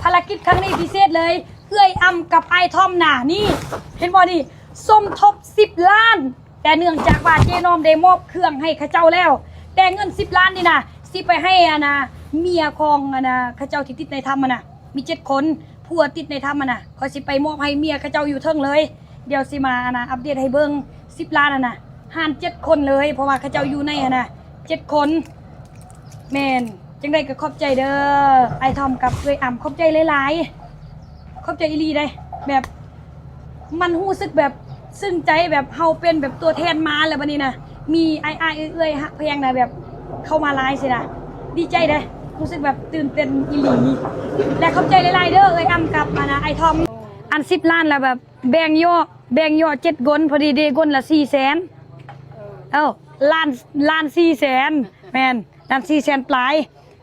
ພາລະກິດຄັ້ງນີ້ພິເສດເລີຍ ເອື້ອຍອຳກັບອ້າຍທອມນະ ນີ້ ເຫັນບໍ່ນີ້ ສົມທົບສິບລ້ານ ແຕ່ເນື່ອງຈາກວ່າເຈນ້ອມໄດ້ມອບເຄື່ອງໃຫ້ເຂົາເຈົ້າແລ້ວ ແຕ່ເງິນສິບລ້ານນີ້ນະ ຊິໄປໃຫ້ອັນນະ ເມຍຂອງອັນນະ ເຂົາເຈົ້າທີ່ຕິດໃນຖ້ຳຫັ້ນນະ ມີເຈັດຄົນ ຜົວຕິດໃນຖ້ຳຫັ້ນນະ ຂ້ອຍຊິໄປມອບໃຫ້ເມຍເຂົາເຈົ້າຢູ່ເທິງເລີຍ ດຽວຊິມາອັນນະ ອັບເດດໃຫ້ເບິ່ງ ສິບລ້ານຫັ້ນນະ ຫານເຈັດຄົນເລີຍ ເພາະວ່າເຂົາເຈົ້າຢູ່ໃນຫັ້ນນະ ເຈັດຄົນ ແມ່ນ ຈັ່ງໃດກໍຂອບໃຈເດີ ອ້າຍທອມກັບເອື້ອຍອຳ ຂອບໃຈຫຼາຍໆ ຂອບໃຈອີ່ຫຼີເດ້ ແບບ ມັນຮູ້ສຶກແບບຊຶ້ງໃຈ ແບບເຮົາເປັນແບບຕົວແທນມາແລ້ວ ບັດນີ້ນະ ມີອ້າຍໆ ເອື້ອຍໆ ຮັກແພງນະ ແບບເຂົ້າມາຫຼາຍຊີ້ນະ ດີໃຈເດ້ ຮູ້ສຶກແບບຕື່ນເຕັ້ນອີ່ຫຼີ ແລະ ຂອບໃຈຫຼາຍໆ ເດີ ເອື້ອຍອຳກັບອັນນະ ອ້າຍທອມ ອັນສິບລ້ານ ແລ້ວແບບ ແບ່ງເຍາະ ແບ່ງເຍາະເຈັດຄົນ ພໍດີເດຄົນລະສີ່ແສນ ເອີ ລ້ານ ລ້ານສີ່ແສນ ແມ່ນ ລ້ານສີ່ແສນປາຍ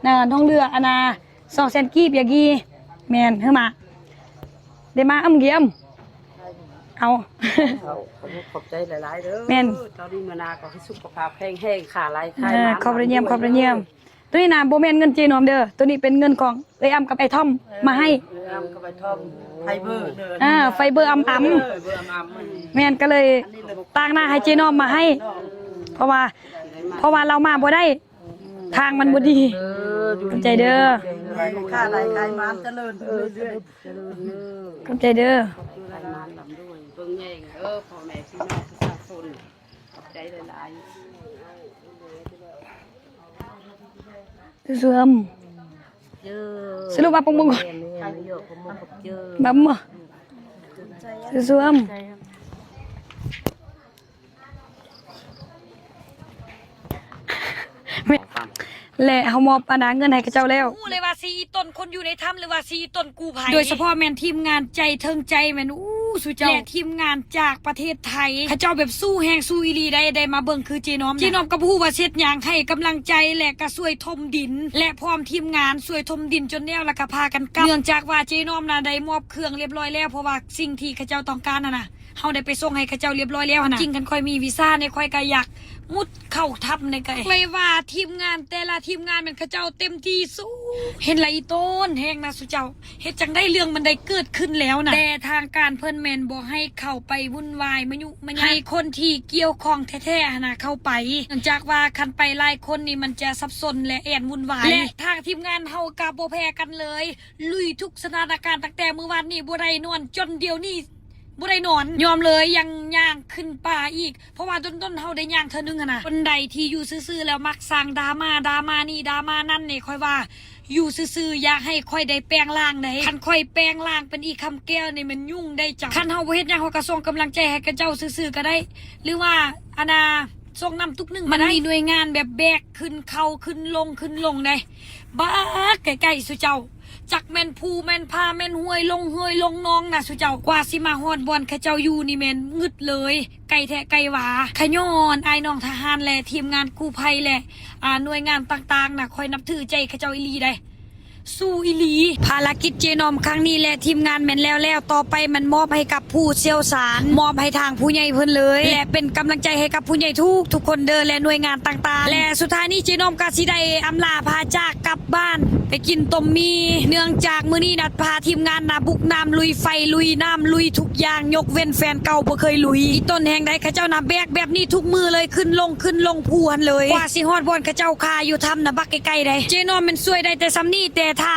ນະ ນ້ອງເຫຼືອອັນນະ ສອງແສນກີບ ຢາກີ ແມ່ນ ເຮີມາ ໄດ້ມາອຳກຽມ ເອົາ ເອົາ ຂອບໃຈຫຼາຍໆ ເດີ ແມ່ນ ຕອນນີ້ມື້ໜ້າກໍໃຫ້ສຸຂະພາບແຂງແຮງ ຄ້າຫຼາຍຂາຍ ເອີ ໝານ ຂອບໄດ້ຢ້ຽມ ຂອບໄດ້ຢ້ຽມ ໂຕນີ້ນະບໍ່ແມ່ນເງິນເຈນ້ອມເດີ ໂຕນີ້ເປັນເງິນຂອງເອື້ອຍອຳກັບອ້າຍທອມມາໃຫ້ ເອື້ອຍອຳກັບອ້າຍທອມ ໄຟເບີເດີ ອ່າ ໄຟເບີອຳໆ ເບີອຳໆ ແມ່ນ ກໍເລີຍຕາງໜ້າໃຫ້ເຈນ້ອມມາໃຫ້ ເພາະວ່າ ເພາະວ່າລາວມາບໍ່ໄດ້ ທາງມັນບໍ່ດີ ເອີ ຂອບໃຈເດີ ຄ້າຫຼາຍຂາຍໝານ ຈະເລີນຂຶ້ນເລື້ອຍໆ ຂອບໃຈເດີ ເບິ່ງແຍງເອີ ພໍ່ແມ່ພີ່ນ້ອງປະຊາຊົນ ຂອບໃຈຫຼາຍໆ ເຊື່ອມ ເອີ ສະຫຼຸບວ່າປະມົງກ່ອນ ແມ່ນໆ ເອີ ປະມົງກັບເຈີ ບາບມ ເຊື່ອມ ແມ່ນ ແລະ ເຮົາມອບອັນນາເງິນໃຫ້ເຂົາເຈົ້າແລ້ວ ຮູ້ເລີຍວ່າຊິອີ່ຕົນຄົນຢູ່ໃນຖ້ຳ ຫຼືວ່າຊິອີ່ຕົນກູ້ໄພ ໂດຍສະເພາະແມ່ນທີມງານໃຈເທິງໃຈ ແມ່ນ ອູ້ ສຸເຈົ້າ ແລະ ທີມງານຈາກປະເທດໄທ ເຂົາເຈົ້າແບບສູ້ແຮງສູ້ອີ່ຫຼີໄດ໋ ໄດ້ມາເບິ່ງຄືເຈນ້ອມ ເຈນ້ອມກໍບໍ່ຮູ້ວ່າຊິເຮັດຫຍັງ ໃຫ້ກຳລັງໃຈ ແລະ ກໍຊ່ວຍຖົມດິນ ແລະ ພ້ອມທີມງານຊ່ວຍຖົມດິນຈົນແລ້ວ ແລ້ວກໍພາກັນກັບ ເນື່ອງຈາກວ່າເຈນ້ອມນະໄດ້ມອບເຄື່ອງລຽບຮ້ອຍແລ້ວ ເພາະວ່າສິ່ງທີ່ເຂົາເຈົ້າຕ້ອງການຫັ້ນນະ ເຮົາໄດ້ໄປສົ່ງໃຫ້ເຂົາເຈົ້າລຽບຮ້ອຍແລ້ວຫັ້ນນະ ຈິງຄັນຂ້ອຍມີວີຊານີ້ ຂ້ອຍກໍຢາກມຸດເຂົ້າຖ້ຳນີ້ ກໍເລີຍວ່າທີມງານແຕ່ລະທີມງານແມ່ນເຂົາເຈົ້າເຕັມທີ່ສຸດ ເຫັນລະອີ່ຕົນແຮງນະ ສຸເຈົ້າ ເຮັດຈັ່ງໃດເລື່ອງມັນໄດ້ເກີດຂຶ້ນແລ້ວນະ ແຕ່ທາງການເພິ່ນແມ່ນບໍ່ໃຫ້ເຂົ້າໄປວຸ່ນວາຍມາຍຸມາຍາ ໃຫ້ຄົນທີ່ກ່ຽວຂ້ອງແທ້ໆຫັ້ນນະເຂົ້າໄປ ເນື່ອງຈາກວ່າຄັນໄປຫຼາຍຄົນນີ້ມັນຈະສັບສົນ ແລະ ແອນວຸ່ນວາຍ ແລະ ທາງທີມງານເຮົາກໍບໍ່ແພ້ກັນເລີຍ ລຸຍທຸກສະຖານະການ ຕັ້ງແຕ່ມື້ວານນີ້ບໍ່ໄດ້ນອນ ຈົນດຽວນີ້ບໍ່ໄດ້ນອນ ຍອມເລີຍ ຍັງຍ່າງຂຶ້ນປ່າອີກ ເພາະວ່າດົນໆເຮົາໄດ້ຍ່າງເທື່ອໜຶ່ງຫັ້ນນະ ຄົນໃດທີ່ຢູ່ຊື່ໆແລ້ວມັກສ້າງດຣາມາ ດຣາມານີ້ ດຣາມານັ້ນນີ້ ຂ້ອຍວ່າຢູ່ຊື່ໆ ຢາກໃຫ້ຂ້ອຍໄດ້ແປງຮ່າງໃດ໋ ຄັນຂ້ອຍແປງຮ່າງເປັນອີ່ຄຳແກ້ວນີ້ແມ່ນຫຍຸ້ງໄດ໋ເຈົ້າ ຄັນເຮົາບໍ່ເຮັດຫຍັງ ເຮົາກໍສົ່ງກຳລັງໃຈໃຫ້ເຂົາເຈົ້າຊື່ໆກໍໄດ້ ຫຼືວ່າ ອັນນ່າ ສົ່ງນ້ຳຕຸກໜຶ່ງ ມັນມີໜ່ວຍງານແບບແບກຂຶ້ນເຂົາຂຶ້ນລົງ ຂຶ້ນລົງໃດ໋ ບາກໃກ້ໆ ສຸເຈົ້າ ຈັກແມ່ນພູແມ່ນຜາ ແມ່ນຫ້ວຍລົງຫ້ວຍລົງໜອງນະ ສຸເຈົ້າ ກວ່າຊິມາຮອດບ່ອນເຂົາເຈົ້າຢູ່ນີ້ແມ່ນງຶດເລີຍ ໄກແທ້ໄກຫວາ ຂະຍ້ອນອ້າຍນ້ອງທະຫານ ແລະ ທີມງານກູ້ໄພ ແລະ ອາ ໜ່ວຍງານຕ່າງໆນະ ຂ້ອຍນັບຖືໃຈເຂົາເຈົ້າອີ່ຫຼີໃດ໋ ສູ້ອີ່ຫຼີ ພາລະກິດເຈນ້ອມຄັ້ງນີ້ ແລະ ທີມງານແມ່ນແລ້ວແລ້ວ ຕໍ່ໄປມັນມອບໃຫ້ກັບຜູ້ຊ່ຽວຊານ ມອບໃຫ້ທາງຜູ້ໃຫຍ່ເພິ່ນເລີຍ ແລະ ເປັນກຳລັງໃຈໃຫ້ກັບຜູ້ໃຫຍ່ທຸກໆຄົນເດີ ແລະ ໜ່ວຍງານຕ່າງໆ ແລະ ສຸດທ້າຍນີ້ເຈນ້ອມກໍຊິໄດ້ອຳລາພາຈາກກັບບ້ານ ໄປກິນຕົ້ມໝີ່ ເນື່ອງຈາກມື້ນີ້ນະ ພາທີມງານນະ ບຸກນ້ຳລຸຍໄຟ ລຸຍນ້ຳ ລຸຍທຸກຢ່າງ ຍົກເວັ້ນແຟນເກົ່າບໍ່ເຄີຍລຸຍ ອີ່ຕົນແຮງໃດ ເຂົາເຈົ້ານະແບກແບບນີ້ທຸກມື້ເລີຍ ຂຶ້ນລົງ ຂຶ້ນລົງພູຫັ້ນເລີຍ ກວ່າຊິຮອດບ່ອນເຂົາເຈົ້າຄາຢູ່ຖ້ຳນະ ບັກໃກ້ໆໃດ໋ ເຈນ້ອມແມ່ນຊ່ວຍໄດ້ແຕ່ຊ່ຳນີ້ ແຕ່ຖ້າ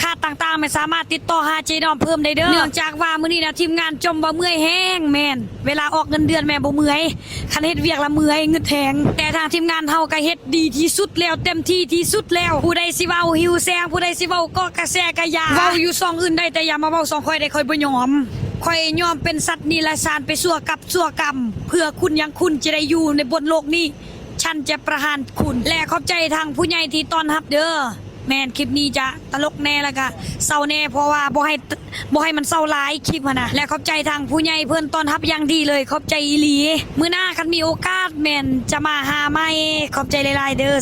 ຂາດຕ່າງໆ ແມ່ນສາມາດຕິດຕໍ່ຫາເຈນ້ອມເພີ່ມໄດ້ເດີ ເນື່ອງຈາກວ່າມື້ນີ້ນະ ທີມງານຈົ່ມວ່າເມື່ອຍແຮງ ແມ່ນ ເວລາອອກເງິນເດືອນແມ່ນບໍ່ເມື່ອຍ ຄັນເຮັດວຽກລະເມື່ອຍ ງຶດແຮງ ແຕ່ທາງທີມງານເຮົາກໍເຮັດດີທີ່ສຸດແລ້ວ ເຕັມທີ່ທີ່ສຸດແລ້ວ ຜູ້ໃດຊິເວົ້າຫິວແສງ ຜູ້ໃດຊິເວົ້າເກາະກະແສກະຢ່າ ເວົ້າຢູ່ຊ່ອງອື່ນໄດ້ ແຕ່ຢ່າມາເວົ້າຊ່ອງຂ້ອຍໄດ໋ ຂ້ອຍບໍ່ຍອມ ຂ້ອຍຍອມເປັນສັດນິລະສານໄປຊົ່ວກັບຊົ່ວກຳ ເພື່ອຄຸນຢ່າງຄຸນຈະໄດ້ຢູ່ໃນບົນໂລກນີ້ ສັນຈະປະຫານຄຸນ ແລະ ຂອບໃຈທາງຜູ້ໃຫຍ່ທີ່ຕ້ອນຮັບເດີ. ແມ່ນ ຄລິບນີ້ຈະຕະຫຼົກແດ່ ແລ້ວກະເສົ້າແດ່ ເພາະວ່າບໍ່ໃຫ້ ບໍ່ໃຫ້ມັນເສົ້າຫຼາຍຄລິບຫັ້ນນະ ແລະ ຂອບໃຈທາງຜູ້ໃຫຍ່ເພິ່ນຕ້ອນຮັບຢ່າງດີເລີຍ ຂອບໃຈອີ່ຫຼີ ມື້ໜ້າຄັນມີໂອກາດແມ່ນຈະມາຫາໃໝ່ ຂອບໃຈຫຼາຍໆເດີ.